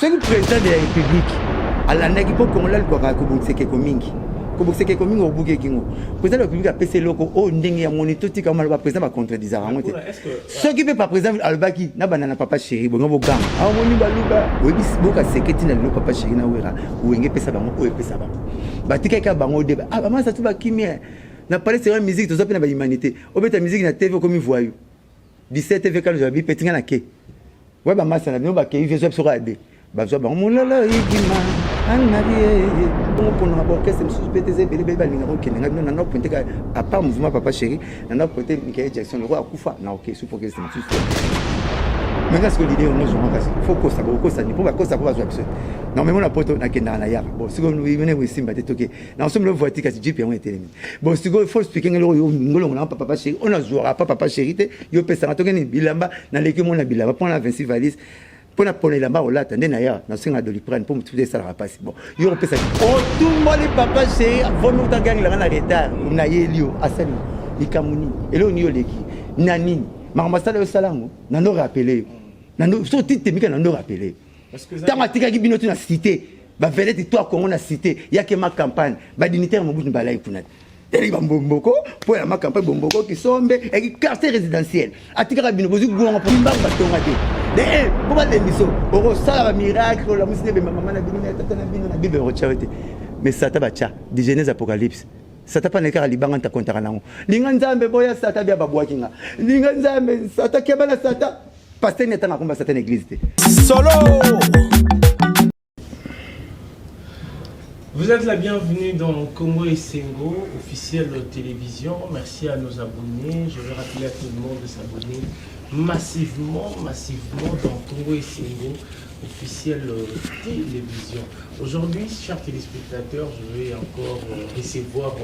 Soki président de la République alandaki, mpo Kongola alukaka kobongisa ekeko mingi, kobongisa ekeko mingi, obuki ekingo. Président de la République apesi eloko oyo ndenge ya moni, totika maloba. Président bacontredisaka yango te. Soki mpe pa président alobaki na banda na Papa Chéri, bongo boganga aomoni baluba oyebi boka seke ntina. Lelo Papa Chéri na Wera, Wenge epesa bango oyo epesa bango, batikaki kaka bango de ah, bamasa tu bakimia na palais sera musique. Toza mpe na bahumanité. Obeta musique na TV, okomi voyou. 17 TV kano babi peti nga na ke wa bamasa na bino bakei vie, zwa biso kaka de bazwa bango mololo ikima anmarie bongo mpona baorchestre mosusu mpe te, eza ebele ebele balingaka okende. Ngai bino nanda pointe ka à part mouvement Papa Chéri, nanda pointe Michael Jackson loko akufa na orchestre supu orchestre mosusu te. Me nga sikoyo lide yango zonga, kasi fo kosa bokosa ni mpo bakosa mpo bazwa biso te. Na memo na poto nakendaka na yaka. Bon, sikoyo mene esimba te, toke na osombela voiture, kasi jeep yango etelemi. Bon, sikoyo faut expliquer ngai eloko ngolongo na Papa Chéri oyo nazwaka pa Papa Chéri te. Yo opesanga toke nini? Bilamba naleki mona bilamba mpo na 26 valise mpo na pona elamba kolata nde na ya nasenga Doliprane mpo motu te esalaka mpasi. Bon, yo kopesa otumboli Papa Chéri vomi utagangelanga na retard, nayeli yo asali likambo nini? Eloko nini oleki na nini? Makambo asala yo osala yango, nando rappeler yo nando so titemika, nando rappeler yo ntango atikaki bino ti na cité bavedette to Kongo na cité yake ma campagne, badignitaire Mobutu balai kuna te, eleki bambomboko mpo ya macampagne, bomboko kisombe eki quartier résidentiel. Atikaka bino bozwi gwongo mpo mbangu batonga te de mpo balembiso. Okosala bamiracle, olamusi nde bemba mama na bino na tata na bino na Bible okotya te. Mais sata batya de Genèse Apocalypse, sata mpa na kaka libanga ntakontaka nango. Linga Nzambe, boya sata bia babwaki nga. Linga Nzambe, sata keba na sata. Pasteur ni atanga komba sata na église te. Solo. Vous êtes la bienvenue dans Congo Esengo, officielle télévision. Merci à nos abonnés. Je vais rappeler à tout le monde de s'abonner massivement, massivement dans Congo Esengo, officielle télévision. Aujourd'hui, chers téléspectateurs, je vais encore recevoir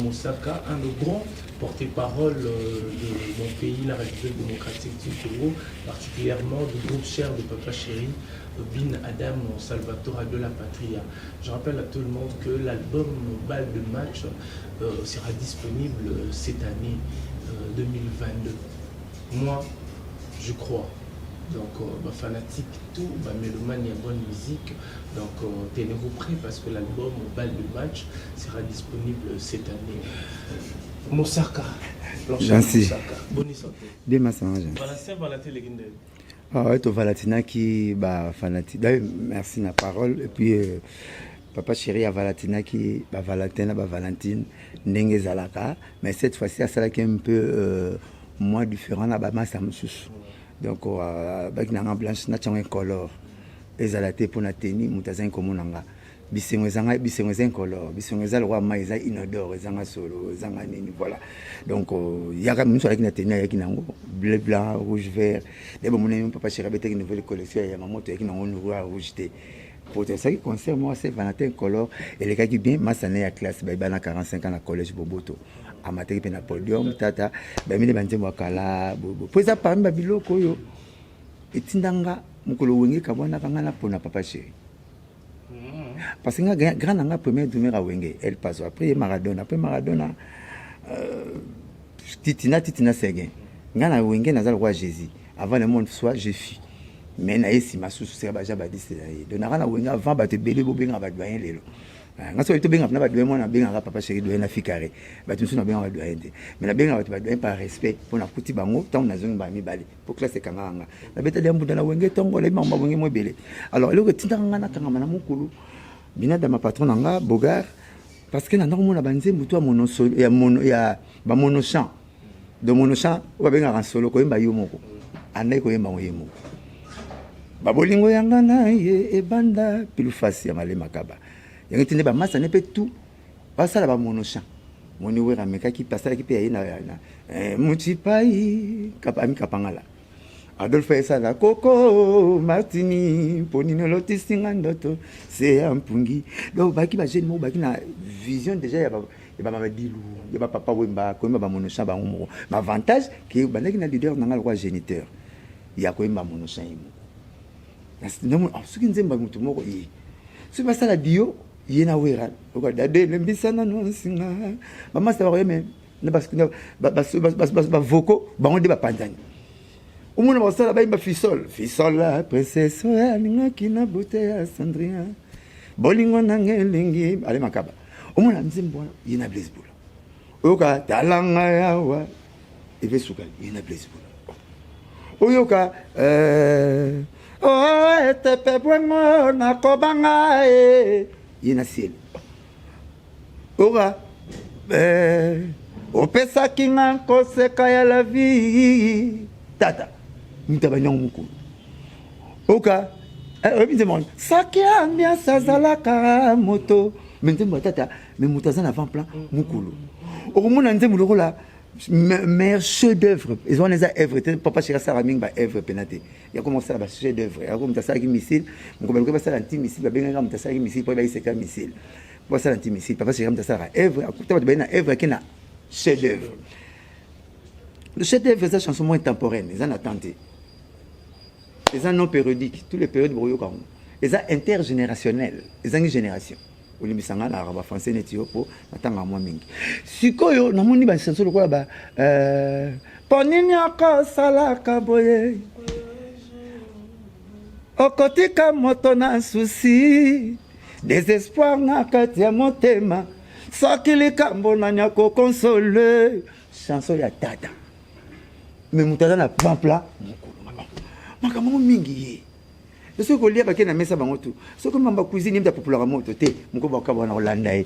Mosaka, un des grands porte-parole de mon pays, la République démocratique du Congo, particulièrement du groupe cher de Papa Chéri, Bin Adam Salvatore de la Patria. Je rappelle à tout le monde que l'album Balle de match sera disponible cette année 2022. Moi, je crois. Donc, bah, fanatique tout, bah, mélomane et bonne musique. Donc, tenez-vous prêts parce que l'album Balle de match sera disponible cette année. Mosaka. Gentil. Mosaka. Bonne santé. Bien, masanga. Voilà, Saint-Valentin Legende. Ah ouais, tovalatinaki bafanati. D'ailleurs, merci na parole. Et puis Papa Chéri avalatinaki bavalentin na bavalentine ndenge ezalaka, mais cette fois-ci asalaki un peu moins différent na bamasa mosusu. Donc baki nanga blanche natiango incolore ezala te mpona teni moto azangi komona nga. Bisengo ezanga, bisengo eza incolore, bisengo eza lokwa mai, eza inodore, ezanga solo, ezanga nini. Voilà, donc yaka miso alaki na teni, ayaki nango bleu, blanc, rouge, vert. Nde bomoni Papa Chéri abetaki nouvelle collection ya Yamamoto, ayaki nango noir, rouge te po tosalaki concert moko Saint Valentin incolore, elekaki bien. Masana ya classe bayeba na 45 ans na collège Boboto, amataki mpe na podium. Tata bayembi nde banzembo ya kala po eza parmi babiloko oyo etindanga mokolo Wenge kabwanaka nga na pona Papa Chéri, parce que nga grand na nga premier drummer ya Wenge El Paso, après ye Maradona, après Maradona Titina, Titina Seguin. Nga na Wenge naza lokola Jésus: avant le monde soit, je fus. Mais na ye nsima susu seka baja badiste na ye. Donc naka na Wenge avant bato ebele bobengaka badoyen. Lelo nga soki tobengaka na badoyen, mwana nabengaka Papa Chéri doyen na fikare. Bato mosusu nabengaka badoyen te, mais nabengaka bato badoyen par respect mpo nakuti bango ntango nazongi mbala mibale mpo classe ekangaka nga. Nabetali ya mbunda na Wenge ntongo, nayebi makambo Wenge mo ebele. Alors eloko etindaka nga nakangama na mokulu binadama, patron na nga Bogar, parce que nanda komona banzembo to ya bamonochant. Donc monochant oyo babengaka solo, koyemba yo moko, andaki koyemba ngo ye moko. Babolingo yanga na ye ebanda pilufasi ya malema kaba yango etinde bamasa ne mpe tout basala bamonochant. Moni Wera amekaki mpe asalaki mpe ya ye na Mutipai ami Kapangala, Adolphe esala koko Martini mpo nini olotisinga ndoto se ya mpungi. Donc baki bajeune moko baki na vision déjà ya bamadilu ya bapapa Wemba, koyemba bamonochant bango moko. Avantage ke bandaki na leader na nga lokola géniteur ya koyemba monochant ye moko. Soki nzembo ya motu moko ye, soki basala dio ye na Wera lokola dade lembisa nano nsinga, bamasa bakoyeme bavoko bango nde bapanzani. Omona basala bayimba fisol fisol la princesse oyo alingaki na bote ya sandrien bolingo nanga elingi ale makaba. Omona nzembo wana ye na Blaise Bula. Oyoka tala ngai awa eve sukali ye na Blaise Bula. Oyoka euh, oh, etepe bwango nakobanga ye ye na ciel. Oyoka eh, opesaki nga koseka ya la vie tata moto abanyango mokolo. Oyoka eh, oyebi nzembo wana soki ambiance azalaka moto me nzembo ya tata me moto aza na avant plan mokolo. Okomona nzembo lokola meilleur chef d'œuvre eza wana eza œuvre te. Papa Chéri asalaka mingi ba œuvre pena te, ya koma kosala ba chef d'œuvre. Ya moto asalaki missile moko, baluki basala anti missile, babengaki moto asalaki missile po bayiseka missile po basala anti missile. Papa Chéri moto asalaka œuvre, akuta bato baye na œuvre, ake na chef d'œuvre. Le chef d'œuvre eza chanson moins temporaine, eza na temps te, eza non périodique, tous les périodes bokoyoka yango, eza intergénérationnel, ezangi génération. Olimbisa nga na ba français neti yo mpo natanga mwa mingi. Sikoyo namoni bachanson lokola ba mpo nini okosalaka boye, okotika moto na souci, désespoir na kati ya motema, soki likambo nani akokonsole. Chanson ya tata me moto aza na plan plat mokolo makambo yango mingi ye. Soki kolia bake na mesa bango tu, soki mamba cuisine ye moto apopolaka moto te, moko bakaba wana kolanda ye.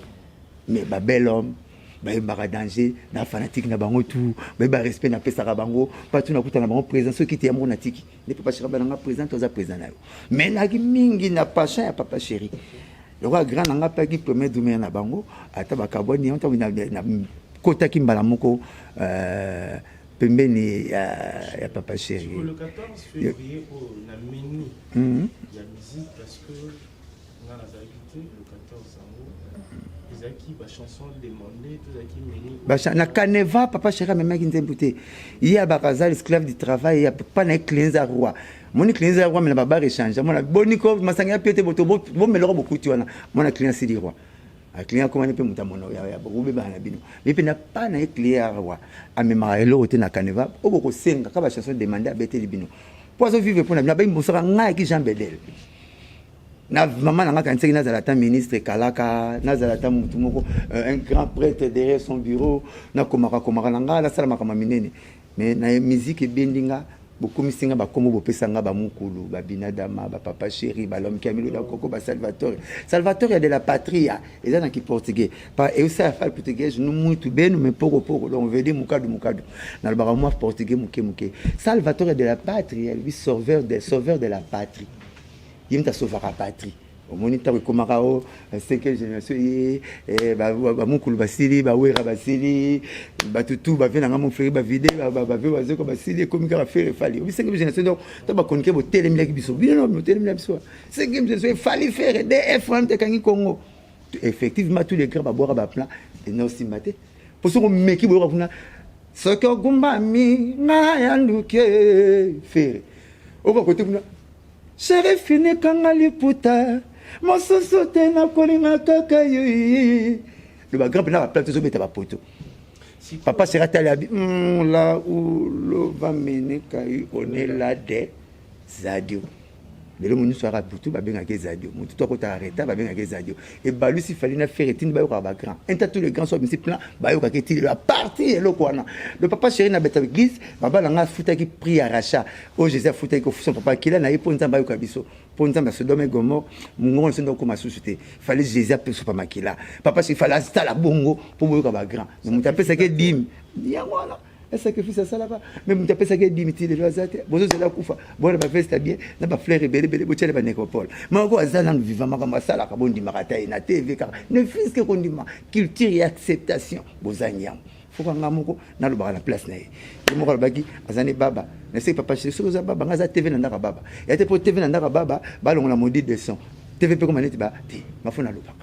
Mais ba bel homme bayembaka danger na fanatique na bango tu bayeba respect napesaka bango patu nakuta na bango présent. Soki te ya moko natiki nde papa chéri bananga présent to aza présent na yo. Mais naki mingi na passion ya papa chéri lokola grand na nga mpe aki premier dumere na bango, ata bakabwani yango ntango nakotaki mbala moko pembeni ya papa chéri. Le 14 février oyo na menu ya musique, parce que nga nazalaki te le 14 yango, ezalaki bachanson demandé to ezalaki menu? Na caneva papa chéri amemaki nzembo te. Ye abaka aza l'esclave du travail ya pa na ye client eza roi. Moni client eza roi, me na babar échange mona boni ko masanga ya pio te, boto bomeloko bokuti wana mona client sili roi. Client akomani mpe moto amono ya bobebana na bino me mpe na pa na ye client ya roi amemaka eloko te na caneva. Oyo bokosenga ka bachanson demande abeteli bino mpo azovivre mpo na bino. Abai mosaka ngai aki Jean Bedel na mama na nga kanisaki nazala ata ministre kalaka, nazala ata motu moko un grand prêtre derrière son bureau, nakomaka komaka na nga, nasala makambo minene. Mais na musique ebendi nga, bokomisi nga bakombo, bopesa nga bamukulu, babinadama, bapapa chéri, balhomme qui amiloda koko, basalvatore, salvatore de la patria. Eza na kiportugais pa eusala fal portugais no muito beno mais poko poko, donc veut dire mokadu mokadu. Nalobaka mwa portugais moke moke. Salvatore de la patrie elobi sauveur de la patrie, ye moto asovaka patrie. Omoni ntango ekomaka o cinquième génération ye, bamokulu basili, bawera basili, bato tu bave nanga moferi bavide bave bazoko basili, ekomi kaka Ferre, Fally. Obi cinquième génération, donc to bakonike botelemelaki biso, bino botelemela biso. Cinquième génération e Fally, Ferre, df wana ekangi Congo. Effectivement, tous les grands babwaka baplan ena osimba te, po soki omeki boyoka kuna soki ogumbami nga ya nduki Ferre oka kote kuna chéri finikanga liputa mosusu te nakolinga kaka yo. Le bagrand mpena baplan tozobeta bapoto. Papa sera tali abi là où l'eau va mener kai, on est là des zadio. Lelo mo nyonso aka butu babengaki ezadio, motu to akotaka retard babengaki ezadio. Ebalusi Fally na Ferre etindi bayokaka bagrand inta, tous les grands so bimisi plan bayokaki etindi lelo apartir eloko wana. Le papa chéri na beta église baba na nga afutaki prix ya rachat oyo Jésus afutaki kofusa papa akila na ye mpo Nzambe ayoka biso, mpo Nzambe ya Sodome et Gomorrhe mongongo na biso nde okóma susu te. Fallait Jésus apesopa makila papa chéri, fallait asala bongo mpo boyoka bagrand. Mais moto apesaki edime yango wana sacrifice asalaka, mais moto apesaki edimi ti lelo aza te. Bozozela kufa bona baveste bien na bafleur ebele ebele botiale banecropole moko aza nanu vivant. Makambo asalaka bondimaka ata ye na TV kaka, ne fût-ce que kondima culture ya acceptation bozangi yango. Foka nga moko nalobaka na place na ye, ye moko alobaki aza ne baba. Naseki papa chéri, soki oza baba, nga aza TV na ndako ya baba ya te, mpo TV na ndako ya baba balongola modi de son TV mpe koma neti ba te. Nga fo nalobaka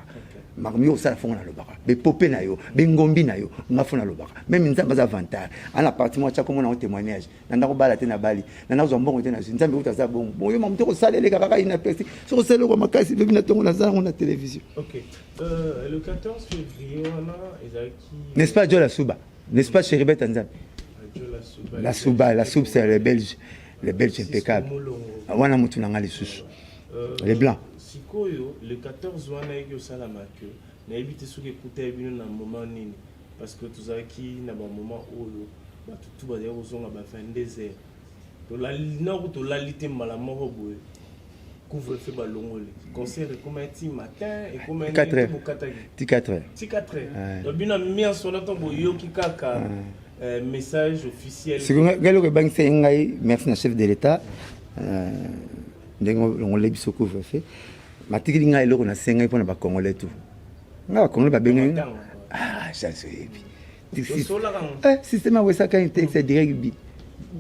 makambo yo osala, fongo nalobaka bepope na yo, bengombi na yo, nga fo nalobaka. Même Nzambe aza vantard ana parti moko atya komona ngo témoignage na ndako bala te na bali na nazwa mbongo te nazwi Nzambe kuta aza bongo bongo. Yo mamu te kosala eleka kaka ina pesi soki osala eloko makasi lobi na ntongo naza yango na télévision. Ok, le 14 février wana ezalaki N'est-ce pas Joe Lasuba, n'est-ce pas Chéribet Nzambe? Joe Lasuba. La Souba, la soupe, c'est les Belges. Le Belge impeccable. Wana mutu na nga lisusu. Les Blancs. Sikoyo le 14 wana eyaki osalama ke nayebi te soki ekutaki bino na moment nini, parce que tozalaki na bamoment oyo bato tu bazalaki kozonga ba 22 heures. Tolali nako, tolali te, mbala moko boye couvre-feu balongoli, concert ekoma ti matin, ekoma 4 heures. Bokataki ti 4 heures. Ti 4 heures. Donc bino ambiance wana, ntango boyoki kaka message officiel? Sikoyo ngai eloko ebangisi ngai, merci na chef de l'État ndenge longoli biso couvre-feu. Matikili ngai eloko nasengai mpona Bacongolais tout, ngai Bacongolais babengai. Ah, chance oyebi système awesaka texte direct bi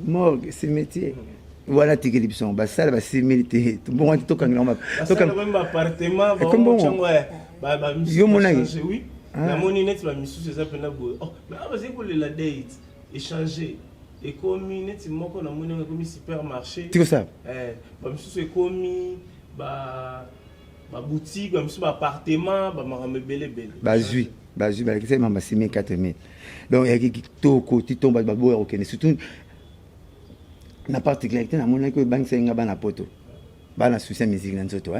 morgue, cimetière wana tikeli biso basala ba 6000 te, bongo te tokangela. Yo monaki? Namoni neti bamisusu eza mpena boye, oh, mais awa bazali kolela date échange, ekomi neti moko namoni yango ekomi supermarché. Tikosala. Bamisusu ekomi ba baboutique, bamisusu baappartement, bamakambo ebele ebele. Bazwi balakisa mamba 6000, 4000. Donc eyaki kitoko ti ntongo bato baboya kokende, surtout na particularité namonaki oyo ebangisaki nga, bana Poto, bana susi ya musique na nzoto.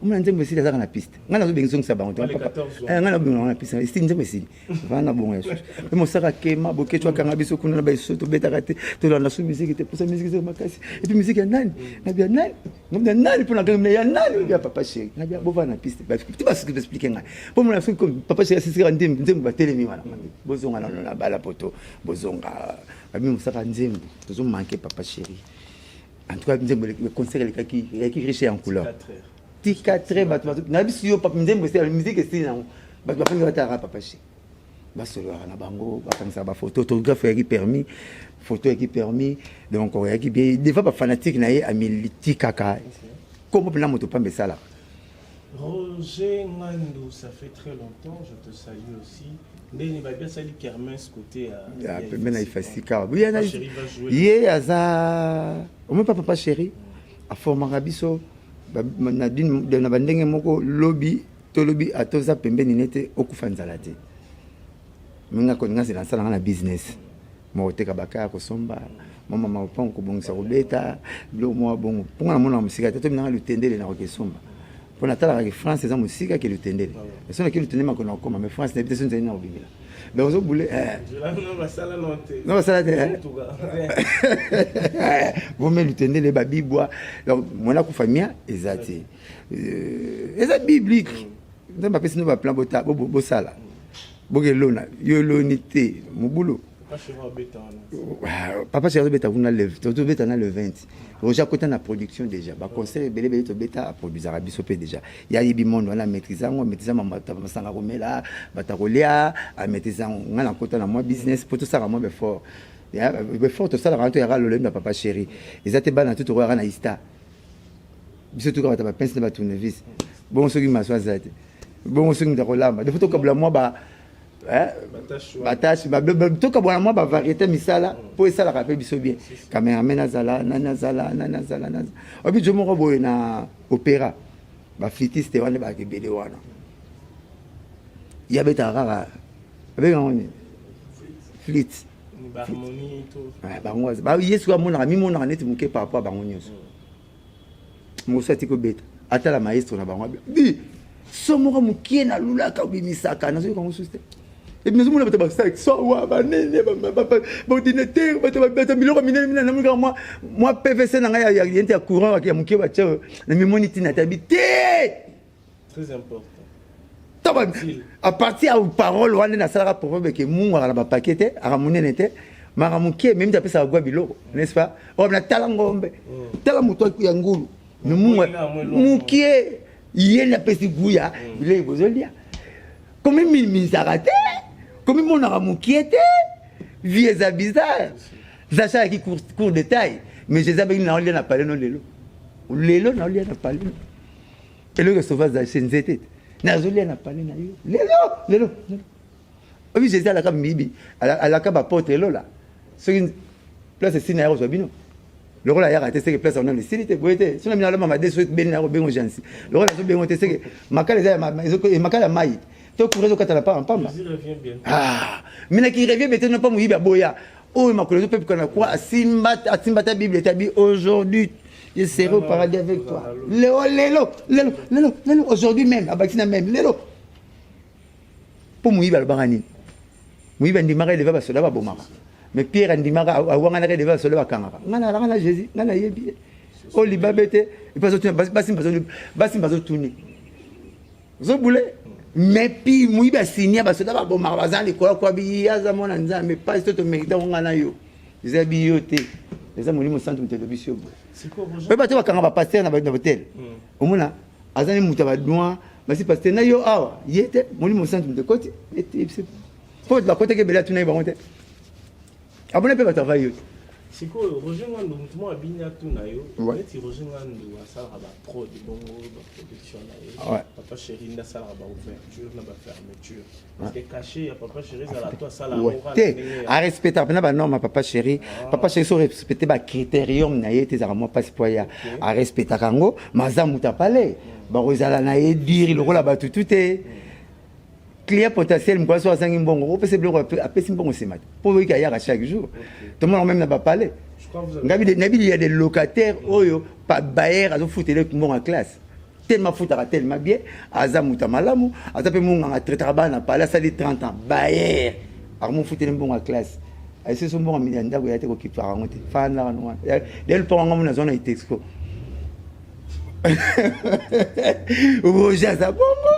Omona nzembo esili, azaka na piste, ngai nazobengi zongisa bango te, ngai nazobenga bango na piste, esili, nzembo esili, vana bongo ya susu mpe mosaka kema bokecu akanga biso kuna na baeso, tobetaka te, tolanda su musique te, posa musique eza makasi. Et puis musique ya nani? Nabia nani? Nabia nani? Mpo na ya nani? Ya Papa Chéri. Nabia bovanda na piste ti basuki baexpliquer ngai mpo mona soki Papa Chéri asisikaka nzembo, batelemi wana, bozonga nano na bala Poto, bozonga babi mosaka nzembo tozomanke Papa Chéri. En tout cas, nzembo, concert elekaki, eyaki riche en couleur ti 4 heures. Bato na biso yo papa nzembo esili, musique esili nango, bato bakangi, batalaka Papa Chéri, basololaka na bango, bakangisaka bafoto, autographe eyaki permis, photo eyaki permis. Donc oyaki bien devant bafanatique na ye, amiliti kaka kombo mpena moto pamba esalaka. Roger Ngandou, ça fait très longtemps, je te salue aussi. Ndeni babi asali kermesse côté ya pembe na Ifasika. Ye aza omoi pa Papa Chéri aformaka biso na bandenge moko. Lobi tolobi atoza pembeni nete okufa nzala te. Minga kolinga nzela nasalanga na business moko, koteka bakaya, kosomba mwa mama lopango, kobongisa, kobeta biloko mwa bongo, mponga namonaka mosika te. Tominanga Lutendele na kokesomba, mpo natalaka ke France eza mosika ke Lutendele. So nake Lutendele, makolo na kokoma, mais France nayebi te so nzali na kobimela. Donc ozobule no basala te vome Lutendele babibwa. Donc mwana kufa mia eza te, eza biblique. Nzambe apesi no baplan, bosala bokelona, yo eloni te mobulu. Papa Chéri azobeta kuna, tobeta na le 20. Roger akota na production déjà, baconcert ebele ebele tobeta, aproduisaka biso mpe déjà. Ye ayebi monde wana, amaîtrise yango, amaîtrise bato masanga komela, bato akolia, amaîtrise yango. Ngai nakota na mwa business mpo tosalaka mwa befort, befort tosalaka to yaka lolemi na Papa Chéri. Eza te bana tu tokoyaka na ista, biso tuka bato bapense na batournevis bongo. Soki maso aza te bongo, soki moto akolamba defo, tokabula mwa ba batâches, tokabwana mwa bavariété misala mpo esalaka mpe biso bien. Cameraman azala nani, azala nani, azala nani. Obi jo moko boye na opéra, baflûtiste wana bayaka ebele wana, ye abetaka kaka, abengango nini, flûte. Bango ye soki amonaka, mimonaka neti moke par rapport a bango nyonso. Mosu atiki kobeta, atala maestro na bango bi so moko mokie nalulaka, obimisaka, nazoyoka mosusu te. Epi nazomona bato basawa banene, baordinateur, bato biloko minene minene. Namoni kaka mwa PVC na ngai ya nte ya courant ya mokie batia na mimoni ntina te, abi te. Très important. À partir ya parole wana nasalaka proverbe ke mungu aka na bapake te, aka monene te, maka mokie memi te apesaka gwa biloko, n'est-ce pas? Oyo na tala ngombe, tala moto ya ngulu, me mungu mokie ye nde apesi gu ya bilei bozolia. Komiminimisaka te, komimonaka mokie te, vie eza bizarre. Zacha ayaki court de taille, mais Jésus abengi naolia na paleno lelo, lelo naolia na paleno. Eloko esova Zache nzete te, nazolia na pale na yo lelo, lelo lelo. Obi Jésus alaka miyibi, alaka baporte elola. Soki place esili na ya kozwa bino, lokola ayaka te, seke place wana esili te boye te. Soki na bino aloma made, soki beni na kobengo jansi, lokola azobengo te, seke makala eza makala ya mai to courant ezokatana pamba pamba. Ah, mais naki revient bete no pa moyibi aboya. Oyo makolo ezopepuka na croix, asimba asimba ta Bible etabi aujourd'hui je serai au paradis avec toi. Lelo lelo lelo lelo lelo aujourd'hui même abakisi na même lelo. Mpo moyibi alobaka nini? Moyibi andimaka eleva basoda babomaka. Mais Pierre andimaka awanganaka eleva basoda bakangaka. Ngai nalaka na Jésus, ngai nayebi ye. Oyo libabe te, basi bazotuni. Ozobule mais puis moyibi asinia basoda babomaka baza likolo kwa bi aza mwana Nzambe pasi to tomerite yango ngai na yo. Eza biyo te. Eza Molimo Santu moto elobisi yo boye. Oye bato bakanga bapaster na hotel. Omona aza ni moto ya badoin basi paster na yo awa ye te Molimo Santu moto ekoti ete mpo bakotaki ebele atuna ye bango te. Abona mpe bato avai yo te. Sikoyo Roger Ngandu moto moko abini atuna yo neti Roger Ngandu asalaka baprod bongo baproduction na ye, Papa Chéri nde asalaka baouverture na bafermeture parce que cachet ya Papa Chéri ezala to asala te arespectaka mpena banorme ya Papa Chéri. Papa Chéri so respecte bacritérium na ye te, ezalaka mwa mpasi po aya arespectaka yango. Maza moto apale bakozala na ye diri lokola bato tu te. Client potentiel mokolo so azangi mbongo, opesa biloko, apesi mbongo nsima te mpo oyoki ayaka chaque jour. Tomona même na bapale ngabi nayebi ya des locataires oyo bayer azofutela mbongo ya classe tellement afutaka tellement bien. Aza moto ya malamu, aza mpe monganga, traitaka bana na pale, asali 30 ans bayer akomofutela mbongo ya classe. Ayeseso mbongo ya ndako ya te, kokipaka yango te, fandaka no wana de lupango yango mona azwa na Itexco. Roger aza bongo.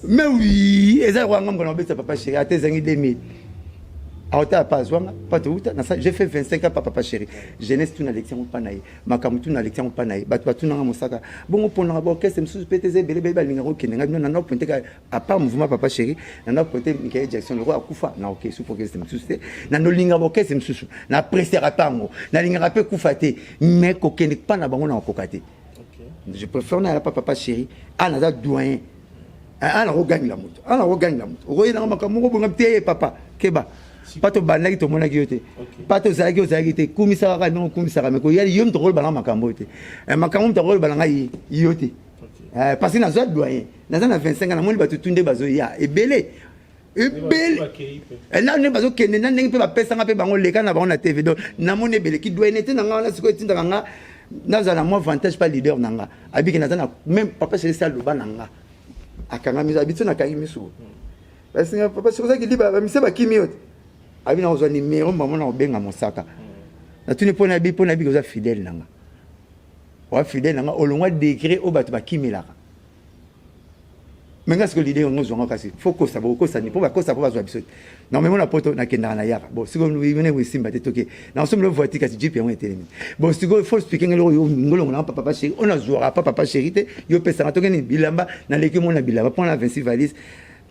Mais oui, eza lokola nga mokolo nabetisa Papa Chéri ata ezangi 2000 aotala pa azwanga pa touta. J'ai fait 25 ans pa Papa Chéri, jeunesse tuna alekisi yango mpa na ye, makambo tuna alekisi yango mpa na ye. Bato batunanga mosaka bongo mponaka baorchestre mosusu mpe te, eza ebele ebele balingaka okende. Ngai bino nanda pointe ka à part mouvement Papa Chéri, nanda pointe Michael Jackson lokola akufa na orchestre orchestre mosusu te. Nandolinga baorchestre mosusu na prestera ntango nalingaka mpe kufa te, mais kokende mpa na bango na kokoka te. Je préfère nayala pa Papa Chéri. A naza doyen, a nakogangela moto, a nakogangela moto okoyelanga makambo moko bonga te. Papa keba, pa tobandaki tomonaki yo te, pa tozalaki ozalaki te. Kumisaka kaka ndenge okumisaka, me koyali yo moto akoloba nanga makambo oyo te. Makambo moto akoloba na ngai yo te, parce que nazwa doyen, naza na 25 ans, namoni bato tu nde bazoya ebele ebele na ndenge bazokende na ndenge mpe bapesanga mpe bango leka na bango na TV. Donc namoni ebele ki doyen te na nga wana. Sikoyo etindaka nga nazala na mwa avantage pa leader na nga abiki naza na même Papa Chéri aloba na nga akanga miso abi so nakangi miso basinga Papa Chéri ozaki liba bamise bakimi yo te abi na kozwa nimero mama na kobenga mosaka. Natuni mpo na yebi mpo na yebi koza fidèle na nga, oa fidèle na nga olongwa degré oyo bato bakimelaka. Me nga sikoyo leader yango ozwanga kasi fo kosa bokosani mpo bakosa mpo bazwa biso te. Na memo na poto nakendaka na yaka. Bon, sikoyo mene esimba te, toke nakosombela voiture kasi jeep yango etelemi. Bon, sikoyo fo explique ngai eloko ngolongo nanga pa Papa Chéri oyo nazwaka pa Papa Chéri te. Yo opesanga toke nini bilamba naleki omona bilamba mpo na 26 valise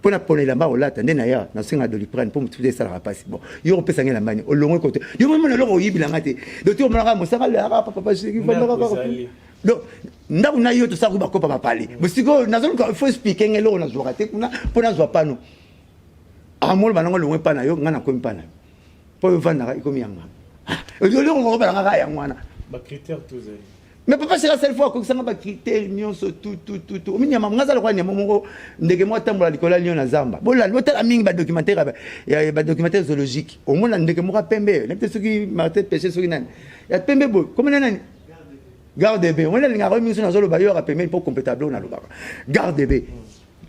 mpo na pona elamba kolata nde naya nasenga Doliprane mpo motu te esalaka mpasi. Bon, yo kopesa ngai elamba nini olongwe kote yo momona eloko oyibilanga te. Donc ti omonaka mosaka alaka pa Papa Chéri vandaka kaka. Donc ndako na yo tosala bakopa bapale. Bo sikoyo nazoluka fo explique ngai eloko nazwaka te kuna mpo nazwa pano amolo banango longwe mpa na yo ngai nakomi mpa na yo mpo oyo ovandaka ekomi yanga eloko moko balanga kaka yango wana. Mais Papa Chéri asali fo akokisanga bacritère nyonso tutututu. Omi nyama nga aza lokola nyama moko ndeke moko atambola likolo ya lion na zamba. Bolanda botala mingi badocumentaire ya badocumentaire zoologique, omona ndeke moko ya pembe, nayebi te soki Martin Pêche soki nani ya pembe boye komona nani garde be omoni alingaka oyo mingi so nazoloba yo yaka pembeni mpo compétable oyo nalobaka garde be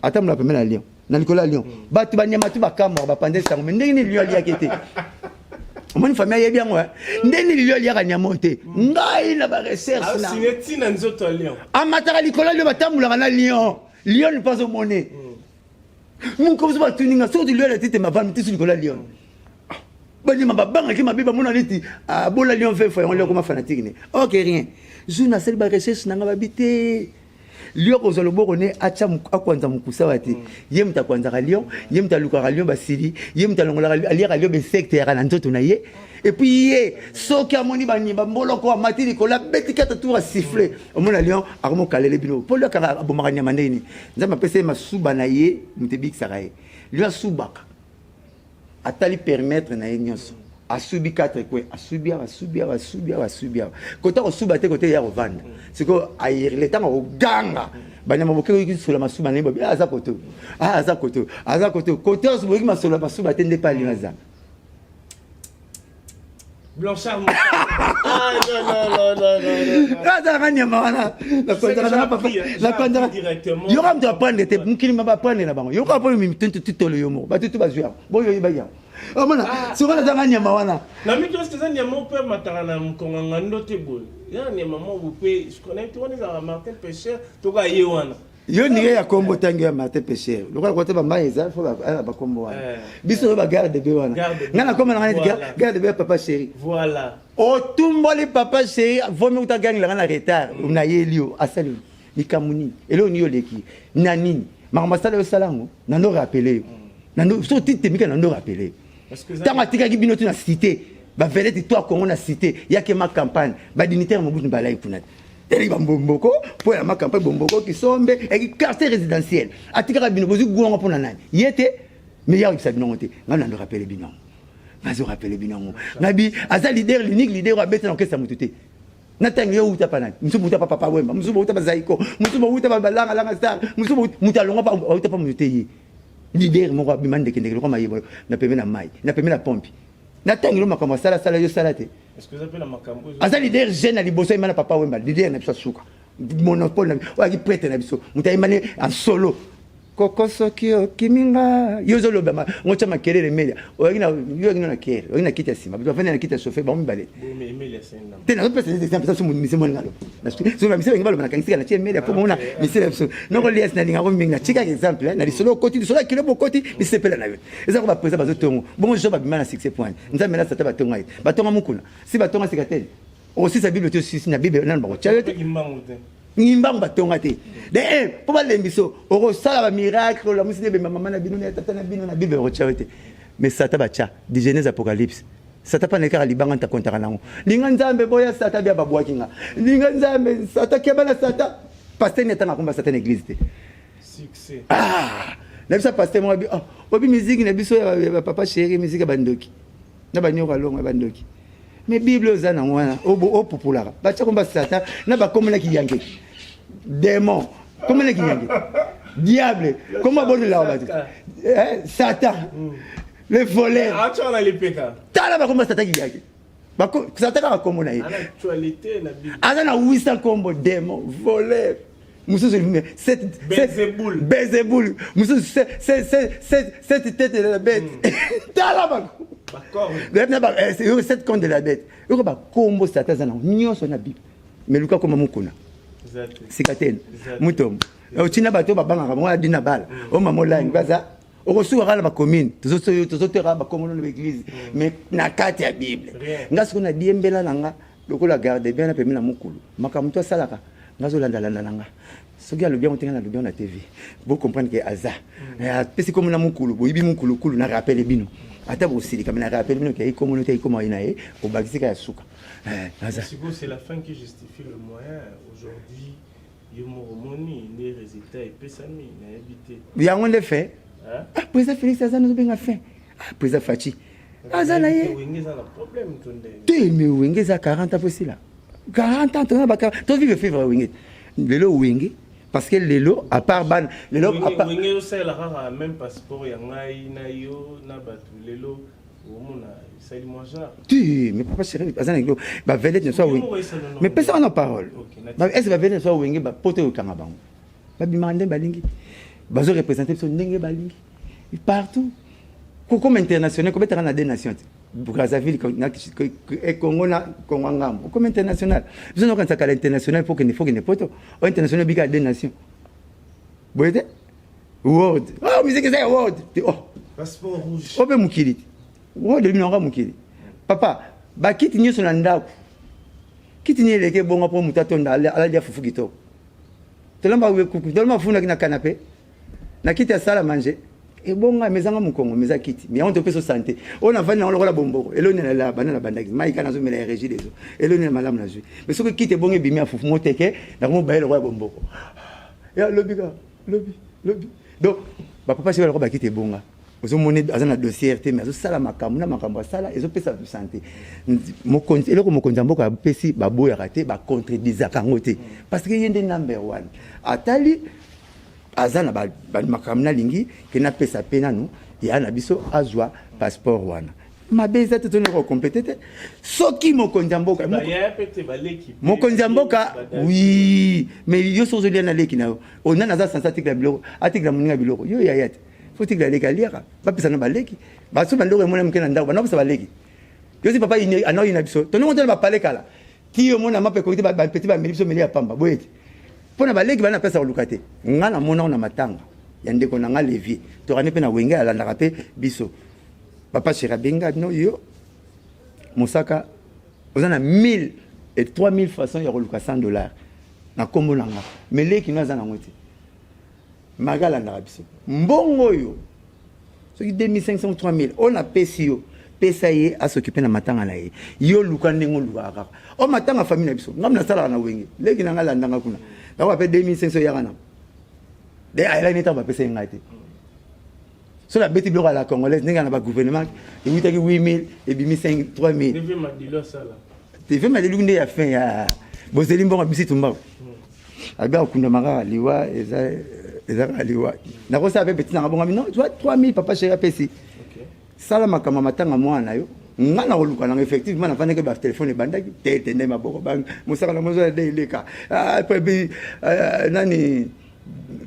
atambola pembeni na lion na likolo ya lion. Bato banyama tu bakamwaka bapanze sango me ndenge nini lion aliaki te. Omoni famille ayebi yango ndenge nini lion aliaka nyama oyo te. Ngai na barecherche na nzoto ya lion. Amataka likolo ya lion, batambolaka na lion, lion mpo azomone mokoso. Batuninga soki lion alati te mavami tisu likolo ya lion, banyama babangaki mabe bamona neti abola lion 20 fois yango lion akoma fanatique ne. Ok, rien jour nasali barecherche nanga babi te lion kozwa loboko ne atya akwanza mokusa wa te. Ye moto akwanzaka lion, ye moto alukaka lion basili, ye moto alongolaka aliaka lion bainsecte yaka na nzoto na ye. Et puis ye soki amoni bamboloko amati likolo abeti kata tour asiffle omona lion akomokalele bino mpo lion akanga abomaka nyama ndenge nini. Nzambe apesa ye masuba na ye moto ebikisaka ye. Lion asubaka atali périmètre na ye nyonso, asubi 4 coins, asubi awa, asubi awa, asubi awa, asubi awa, kota kosuba te kote ya kovanda. Sikoyo ayerile ntango akoganga banyama boke koyoki sola masuba na ye bobi aza kote, aza kote, aza kote, kote nyonso boyoki masolo ya masuba te nde pa lion aza. Blanchard Ah non non non non non. Azalaka nyama wana. Nakonzaka yoka moto aprendre te, mokili ma baprendre na bango. Yoka mpo mitutolo yo moko, bato tu bazwi yango, boyo oyebaki yango. Omona soki nazanga nyama wana. Na mito eza nyama mpe mataka na mokonga ngando te boye. Ya nyama moko mpe nayebi te wana ezalaka Martin Pêcheur toka ye wana. Yo ndenge ya kombo ntango ya Martin Pêcheur, lokola kote bamai eza fo bakombo wana. Biso oyo bagarde be wana, ngai nakoma nanga neti garde be ya papa chéri. Voilà. Otumboli papa chéri, vomi uta gangelanga na retard. Nayeli yo asali likambo nini, eloko nini oleki na nini, makambo asala yo osala yango. Nando rappeler yo, nando so titemika, nando rappeler yo ntango atikaki bino ti na cité bavedete to Kongo na cité yakema campagne, badignitaire Mobutu balai kuna te. Eleki bambomboko mpo ya macampagne, bomboko kisombe eki quartier résidentiel. Atikaka bino bozwi gwongo mpo na nani? Ye te. Mais ya oyebisa bino yango te. Ngai nando rappeler bino yango, nazo rappeler bino yango. Ngabi aza leader, l'unique leader oyo abeti na orchestre ya motu te. Na ntango yo outa pa nani? Mosusu bouta pa Papa Wemba, mosusu bouta pa Zaiko, mosusu bouta pa Balangalanga Star, mosusu moto alongwa pa auta pa motu te. Ye leader moko abima ndekendeke lokwa mayebo na pembe na mai na pembe na pompi. Na ntango yo makambo asalasala, yo sala te. Aza leader jeune na liboso ayemba na Papa Wemba, leader na biso asuka monopole na oyo ayaki prêtre na biso, moto ayembani en solo. Koko soki okimi nga, yo ozoloba ngo tya makelele. Emelia oyaki no na kere, oyaki na kiti ya nsima, bato bafandi na kiti ya chauffeur, bango mibale te. Nazopesa exemple, so mise moni ngalo so bamise bangi baloba nakangisika na tie Emelia mpo mona misele biso noko lias nalingako mingi. Natikaka exemple na lisolo okoti, lisolo ya kilo bokoti misepela na yo. Eza ko baprésident bazotongo bongo jo babima na succès point. Nzambe na Sata batonga ye, batonga mokuna si batonga sika te. Osisa Bible te, osisi na Bible nano bakotya yo te. Ngimbangu batonga te de un mpo balembiso. Okosala bamiracle, olamusi nde ebemba mama na bino na tata na bino, na Bible bakotya yo te. Mais Sata batya de Genèse Apocalypse. Sata mpa na kaka libanga ntakontaka nango. Linga Nzambe, boya Sata bia babwaki nga. Linga Nzambe, Sata keba na Sata. Pasteur ni atanga komba Sata na église te. Ah, na biso pasteur moko abi, oh, obi musique na biso ya papa chéri, musique ya bandoki na banyoka longo ya bandoki. Mais Bible oza nango wana opupulaka, batya komba Satan na bakomelaki yanke démon, komelaki yanke diable, komba bondelaka bato Satan le voleur. Tala bakomba Satan kiyake, Satan kaka kombo na ye aza na 800 kombo: démon, voleur, mosusu Belzebul, mosusu sept tête de la bête. Tala bako sept cornes de la bête. Yoko bakombo Satan aza nango nyonso na Bible. Mais luka koma mokuna sika te, mutombo otina bato oyo babangaka bango adina bala oyo mama olangi baza okosuka kaka na bacommune. Tozoteka bakombo na baeglise, mais na kati ya Bible nga sikoyo nadiembela na nga lokola garde bien na pembe na mokulu. Makambo to asalaka, nga azolandalanda na nga. Soki alobi yango te, nga nalobi yango na TV, bocomprendre ke aza apesi kombo na mokulu. Boyibi mokulukulu na rappeler bino, ata bosilika me na rappeler bino ke ayi kombo no te, ayi kombo na ye obakisika ya suka. Aza c'est la fin qui justifie le moyen. Aujourd'hui yo moko omoni nde résultat epesami, nayebi te. Yango nde fin. Ah, président Félix aza, nazobenga fin. Ah, président Fatshi aza na ye te. Mais Wenge eza 40 ans po esila 40 ans. Tona baka tovivre vivre Wenge lelo, Wenge, parce que lelo à part bana lelo. Wenge osalela kaka même passeport ya ngai na yo na bato lelo omona esali mwa genre. Te, mais papa chéri aza na kilo bavedette nyonso ya Wenge. Mais pesa wana parole, est-ce bavedette nyonso ya Wenge bapoto oyokanga bango babimaka nde balingi, bazoreprésente biso ndenge balingi partout. Comme international kobetaka na deux nations te, Brazzaville, Congo na Congo ngambo. Comme international, biso nakanisa kala international fo kende poto. O international bika deux nations boye te. World, oh, musique eza ya world te. Oh, passeport rouge. O mpe mokili te, world ebi nango mokili. Papa, bakiti nyonso na ndako, kiti nini eleki ebonga mpo moto atonda alalia fufu kitoko? Tolamba fundaki na canapé, na kiti ya salle à manger ebonga mezanga mokongo meza kiti. Mais yango topesa santé oyo navandi nango lokola bomboko. Eloni na banda na bandaki mai kaka nazomela ya Régie des eaux, eloni na malamu nazwi. Mais soki kiti ebongo ebimi ya fufu moteke, nakomobaye lokola bomboko ya lobi kaka lobi lobi. Donc bapapa si baloko bakiti ebonga, ozomoni aza na dossier te, mais azosala makambo na makambo asala ezopesa santé. Mokonzi, eloko mokonzi ya mboka apesi, baboyaka te, bacontredisaka yango te, parce que ye nde number one. Atali aza na makambo nalingi ke napesa mpe nanu ya na biso azwa passeport wana. Mabe eza te, toni kokomplete te. Soki mokonzi ya mboka, mokonzi ya mboka, oui, mais yo soki ozolia na leki na yo, onani aza sansa atikela biloko, atikela moninga biloko, yo yaya te, fo tikela leki aliaka, bapesa na baleki baso bandoko emona moke na ndako, banapesa baleki. Yo si papa anaoyina biso, tonongo tona bapale kala ti omona mapa ekoki te, bapeti bameli biso meli ya pamba boye te, mpo na baleki bana pesa koluka te. Nga namonao na matanga ya ndeko na nga Levier, tokani mpe na Wenge, alandaka mpe biso. Papa chéri abenga bino, yo mosaka oza na 1000 et 3000 façon ya koluka 100 $ na nkombo na nga, mais leki no aza nango te. Maga alandaka biso, mbongo oyo soki 2500 3000 oyo napesi yo, pesa ye asokipe na matanga na ye. Yo luka ndenge olukaka kaka o matanga famille na biso. Ngai nasalaka na Wenge, leki na ngai alandanga kuna, nakoka mpe 2500 eyaka na de ayelaki ntango bapesa ye ngai te. So nabeti biloko ya la congolaise ndenge na bagouvernement ewutaki 8000, ebimi 5 3000. Tv madilu nde ya fin ya bozeli mbongo bisi tumbako abi akundama kaka. Liwa eza, eza kaka liwa. Nakosala mpe petit nanga bongo non, 3000 papa chéri apesi, sala makambo matanga mwana na yo. Nga na koluka nanga, effectivement nafandaki, batelefone ebandaki te te nde maboko mosaka na mozo de eleka nani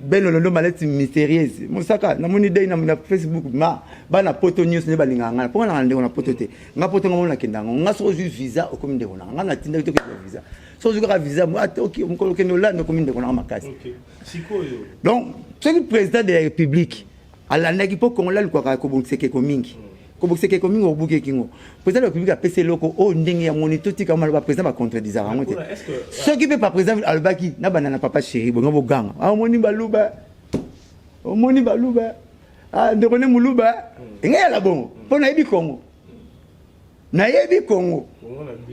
Benolondo maleti mystérieuse mosaka. Namoni dei na Facebook, ma bana poto nyonso nde balingaka nga, mpo nga nanga ndeko na poto te. Nga poto nga mona nakenda yango. Nga soki ozwi visa, okomi ndeko nanga. Nga natindaki tokende visa, soki ozwi kaka visa, mokolo okende Olanda, okomi ndeko nanga makasi. Donc soki président de la République alandaki, mpo Kongola alukaka kobongisa ekeko mingi, kobongisa ekeko mingi, obuki ekingo. Président de la République apesi eloko oyo ndenge ya moni, totika maloba président bacontredisaka yango te. Soki mpe pa président alobaki na banda na papa chéri bongo boganga, omoni baluba, omoni baluba, ndeko ne moluba engai yala bongo, mpo nayebi Kongo, nayebi Kongo.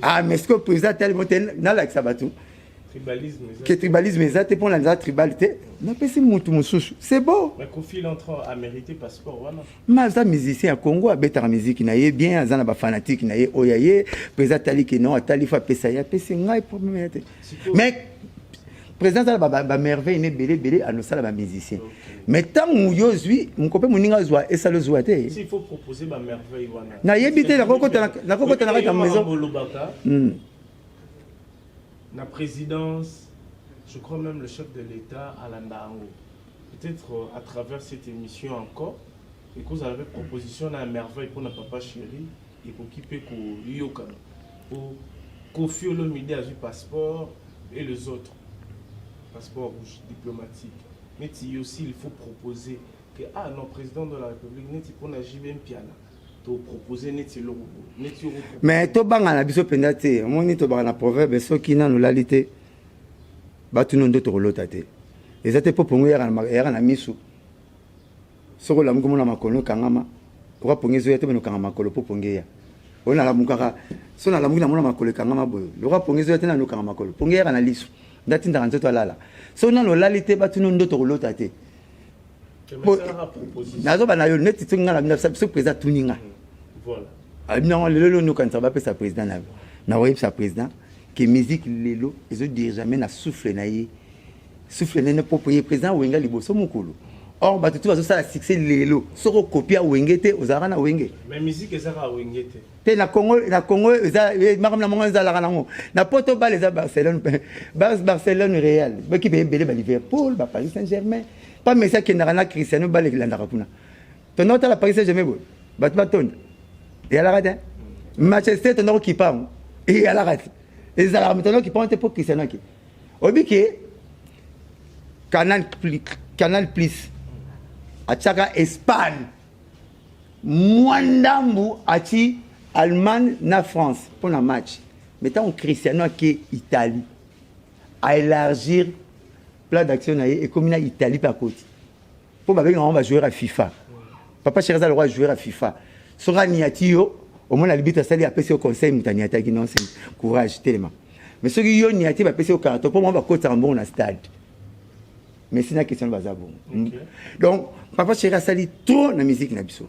Ah, mais ce que président atali mo te, nalakisa bato ke tribalisme eza te, mpo na eza tribal te, napesi mutu mosusu, c'est beau. Ma aza musicien ya Congo, abetaka miziki na ye bien, aza na bafanatike na ye oyo ye président atali ke non, atali fo apesa ye, apesi ngai, problème ya te. Mais président aza na bamerveille ne ebele ebele anosala bamusicien, mais ntango yo ozwi moko mpe moninga azwa, esala ozwa te. Nayebi te, nakokota na kati ya maison. Na présidence, je crois même le chef de l'État alanda yango peut-être à travers cette émission encore, ekozala mpe proposition na merveille mpona papa chéri ekoki mpe koyokana po Kofi Olomide azwi passeport et les autres passeport rouge diplomatique. Neti aussi il faut proposer que ah non, président de la République, neti mpona JB Mpiana topropose neti eloko boye, neti Mais tobanga na biso mpenza te. Omoni, tobaka na proverbe, soki nanu olali te, batuni nde tokolota te. Eza te mpo pongo eyaka na misu. Soki olamuki, omona makolo ekangama, oka pongi ezoya te, bene okanga makolo mpo pongi eya. Oyo nalamukaka, so nalamuki, namona makolo ekangama boye, loka pongi ezoya te, nanu okanga makolo. Pongi eyaka na lisu nde atindaka nzoto alala. So nanu olali te, batuni ndoto, kolota te. Nazoba na yo neti soki nga na soki président atuni nga, alobi nango lelo lelo nokanisa bapesa président na yo, nakoyebisa président ke musique lelo ezodirigame na souffle na ye, souffle nene propre ye président Wenge liboso mokolo. Or bato tu bazosala succès lelo, soki okopia Wenge te, ozalaka na Wenge. Mais musique ezaka Wenge te. Te, na Congo, na Congo eza makambo na mongo ezalaka nango. Na poto bale eza Barcelone, Barcelone, Real, bakipe ebele, ba Liverpool, ba Paris Saint Germain. Pa Messi akendaka na Cristiano, bale elandaka kuna. Tonda otala Paris Saint Germain boye, bato batonda, eyalaka te. Manchester, tonda kokipa yango, eyalaka te, ezalaka tonda kokipa yango te mpo Cristiano ake. Oyebi ke Canal Plus atiaka Espagne mwa ndambu, ati Allemagne na France mpo na match. Mais ntango Cristiano ake Italie, aélargir plan d'action na ye, ekomi na Italie mpe akoti, mpo babengaka bango bajoueur ya FIFA. Papa chéri aza lokwa joueur ya FIFA. Soki aniati yo, omona libito asali, apesi yo conseil, moto aniataki non, courage, telema. Mais soki yo niati, bapesi yo carton, mpo mwa bakotisaka mbongo na stade. Mais sina question, baza bongo. Donc papa chéri asali trop na musique na biso.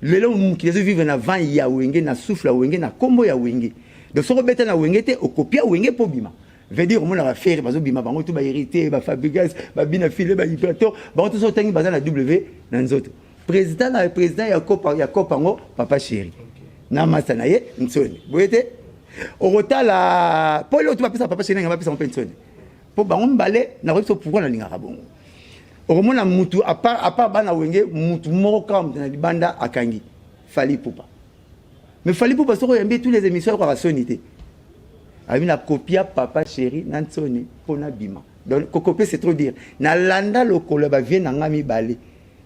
Lelo mokili ezovivre na vent ya Wenge, na souffle ya Wenge, na nkombo ya Wenge. Donc soki obeta na Wenge te, okopia Wenge mpo bima. Veut dire omona baFerre bazobima, bango to bahéritier, baFabregas, babina file, bahibrator, bango to so otangi baza na W na nzoto. Président na président ya kopa, ya kopa yango papa chéri. Na masta na ye Nsoni. Boye te? Okotala po eloko tu bapesa papa chéri nanga bapesa mpe Nsoni. Po bango mibale nakoyebi so pourquoi nalingaka bongo. Okomona mutu à part bana Wenge mutu moko kaka mutu na libanda akangi Fally Ipupa. Mais Fally Ipupa soki oyambi tous les émissions ayokaka soni te. Abi na copia papa chéri na Nsoni po na bima. Donc ko copier c'est trop dire. Nalanda lokolo ya ba vieux na nga mibale.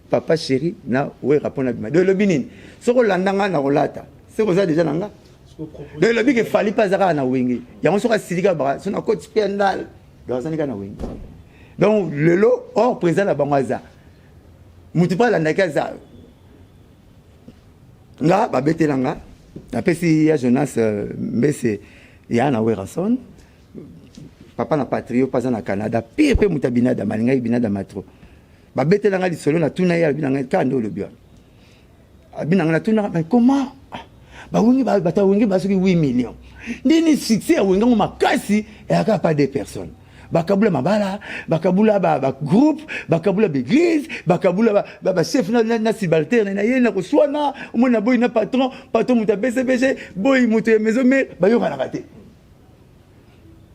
Papa chéri na Werra po na bima. Donc elobi nini? Soki olanda nga na kolata, soki oza déjà na nga. Donc elobi ke Fally pe aza kaka na Wenge. Yango soki asilika ba so na koti pe ndal. Donc azali kaka na Wenge. Donc lelo or président na bango aza. Mutu pe alandaki aza. Nga babetela nga napesi ya Jonas Mbese ya na Werrason. Papa na Patrio pe aza na Canada. Pire pe mutu ya binadama alingaki binadama trop. Babetela nga lisolo na tuna ye alobi na ngai kaka nde olobi wana. Alobi na ngai na tuna mais comment ba wenge ba bato ya wenge ba soki 8 millions. Ndeni succès ya wenge ngo makasi eyaka pas deux personnes. Bakabula mabala, bakabula ba, ba groupe, bakabula ba église, bakabula ba, ba, ba chef na, na, na subalterne na ye na koswana, omoni na boyi na patron, patron moto ya BCBG, boyi moto ya maison mère, bayokanaka te.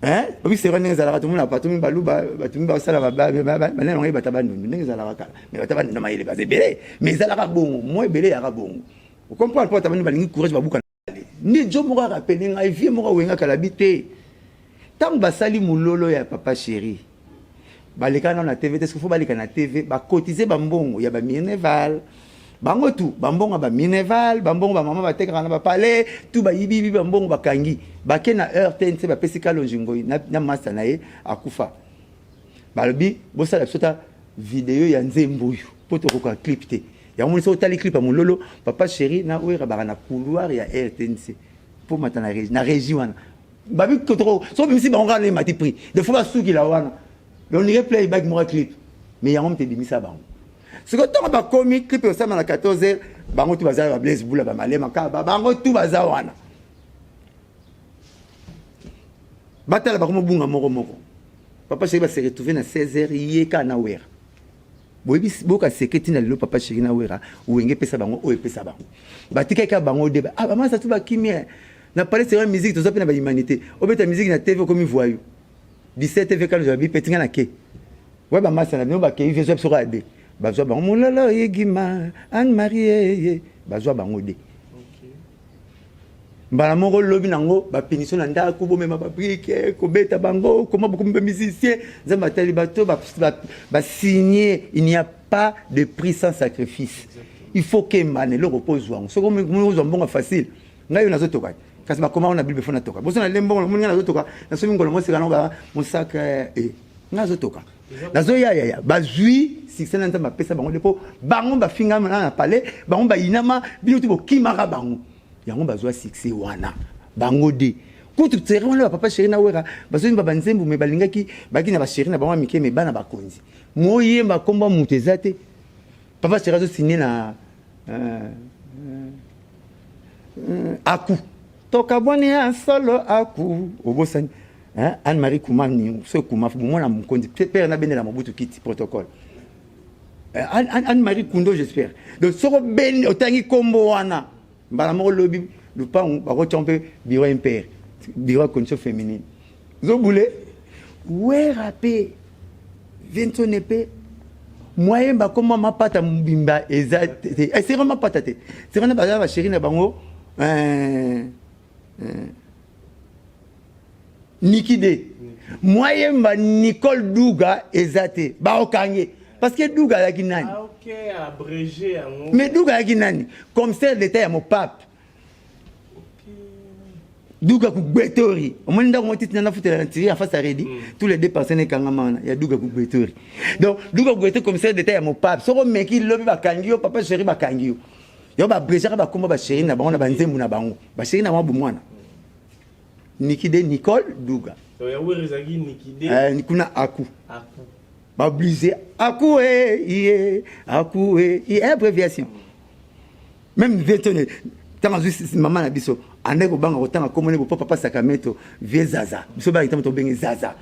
Hein? Obi c'est vrai ndenge ezalaka tomona bato mingi baluba bato mingi basala banani bango bato bandundu ndenge ezalaka kala mais bato bandundu mayele baza ebele mais ezalaka bongo mwa ebele eyaka bongo ocomprendre mpo bato bandundu balingi courage babuka nde jo moko arapele ngai vie moko awenga kalabi te ntango basali mololo ya papa chéri baleka nano na tv te fo baleka na tv bakotize bambongo ya bamineval bango tu bambongo ya bamineval bambongo bamama batekaka na bapale tu bayibibi bambongo bakangi bake na heure te nse bapesi kalonji ngoi na, na masta na ye akufa balobi bosala biso ta video ya nzembo oyo mpo tokoka clip te yango moni soki otali clip ya mololo papa chéri na wera baka na couloir ya rtnc mpo mata na régie na régie wana babi kotoko so bimisi bango kaka na emati prix de fois basukila wana donc nike play back moko clip mais yango moto ebimisa bango sikoyo ntango bakomi clip osama na 14 heures bango tu baza ba blaise bula bamalema kaka bango tu baza wana batala bakomobunga moko moko papa chéri base retrouve na 16 heures ye kaka na wera Boyebi boyoka secret tina lelo papa chéri na wera wenge epesa bango oyo epesa bango batikaki kaka bango de ah ba masa tu bakimi eh. Na palais c'est musique toza pe na ba humanité obeta musique na TV okomi voyou 17 TV kalo jabi petit nga na ke ouais ba masa na bino bakei vieux biso kaka de bazwa bango mololo yegima Anne Marie ye bazwa bango de Mbala moko lobi nango ba punition na ndaku bomema ba brique kobeta bango koma bokomi ba musicien nzambe atali bato ba, ba, ba signer il n'y a pas de prix sans sacrifice il faut kemba na eloko mpo ozwa yango soki omoni ozwa mbongo facile ngai yo nazotoka kasi bakoma ngo na bible fo natoka boso nalie mbongo namoni ngai nazotoka nasomi ngolo moseka nango ba mosaka e ngai nazotoka nazoya yaya bazwi succès na nzambe apesa bango nde mpo bango bafingama na palais bango bayinama bino ti bokimaka bango Yango bazua succès wana bango de kutu terrain wana ba papa chéri na wera bazoyemba ba nzembo mais balingaki baki na ba chéri na bango ya mike mais bana bakonzi moyemba kombo moto eza te papa chéri azo signer na aku tokabwani ya solo aku obosani hein? Anne Marie Kumani so Kuma mwana mokonzi père na bendela Mobutu kiti protocole Anne Marie Kundo j'espère donc soko beni otangi kombo wana mbala moko lobi lupangu bakotya mpe bureau impere bureau ya condition féminine zobule wera mpe vinsone mpe moyen bakoma mapata mobimba eza te esera mapata te sera na baza basheri na bango euh, euh, Niki de mwayemba Nicole Duga eza te baokange parce que Duga azalaki nani ah, okay, abrégé yango mais Duga azalaki nani commissaire d'état ya mopape okay. Duga Kugbetori omoni ndako moko titi nana futela na tiri en face ya Redi mm. tous les deux personnes ekangama wana ya Duga Kugbetori donc Duga Kugbetori commissaire d'état ya mopape soko omeki lobi bakangi yo papa chéri bakangi yo yo baabrégeaka bakombo bachéri na bango na banzembo na bango bachéri na bango bomwana Niki de Nicole Duga. Donc ya Werra ezalaki Niki de. Eh, kuna Aku. Aku. Ba obligé Aku eh ye Aku eh ye abréviation. Même Vetone tanga azwi mama na biso ande kobanga kotanga kombo ne bo papa Sacramento vieux Zaza. Biso ba kitamo tobenge Zaza.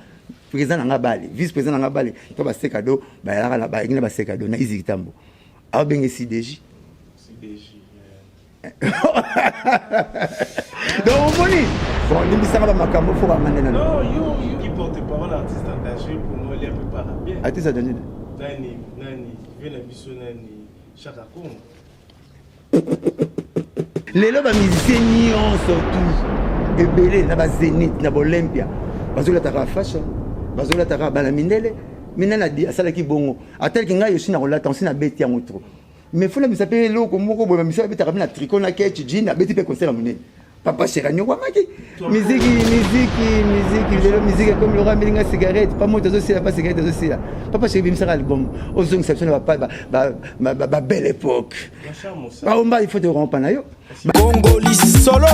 Président na nga bale, vice président na nga bale, to ba sekado ba yalaka na ba na ba sekado na Izi Kitambo. Abenge CDJ. CDJ. Donc omoni, bon, limbisanga bamakambo fo banga nde nano. Non, yo, yo qui porte-parole artiste engagé, pour moi, il est un peu para bien. Artiste engagé. Nani, nani, vieux na biso nani, Chaka Congo. Lelo bamusicien nyonso tu ebele na bazénith, na bolympia, bazolataka fashion, bazolataka bana mindele. Mina asalaki bongo, atalaki ngai osi na kolata osi nabeti yango trop, mais fo nabisa mpe eloko moko boye. Bamisa babetaka mpe na tricot na ketch jean, abeti mpe concert ya monene. Papa Chéri anyokwamaki. Miziki, miziki, miziki, lelo miziki ekomi lokola milinga cigarette pa moto azosila, pa cigarette azosila. Papa Chéri, bimisaka album, ozongisa biso na babelle époque. Baomba, il faut te rompa na yo. Congoli solo.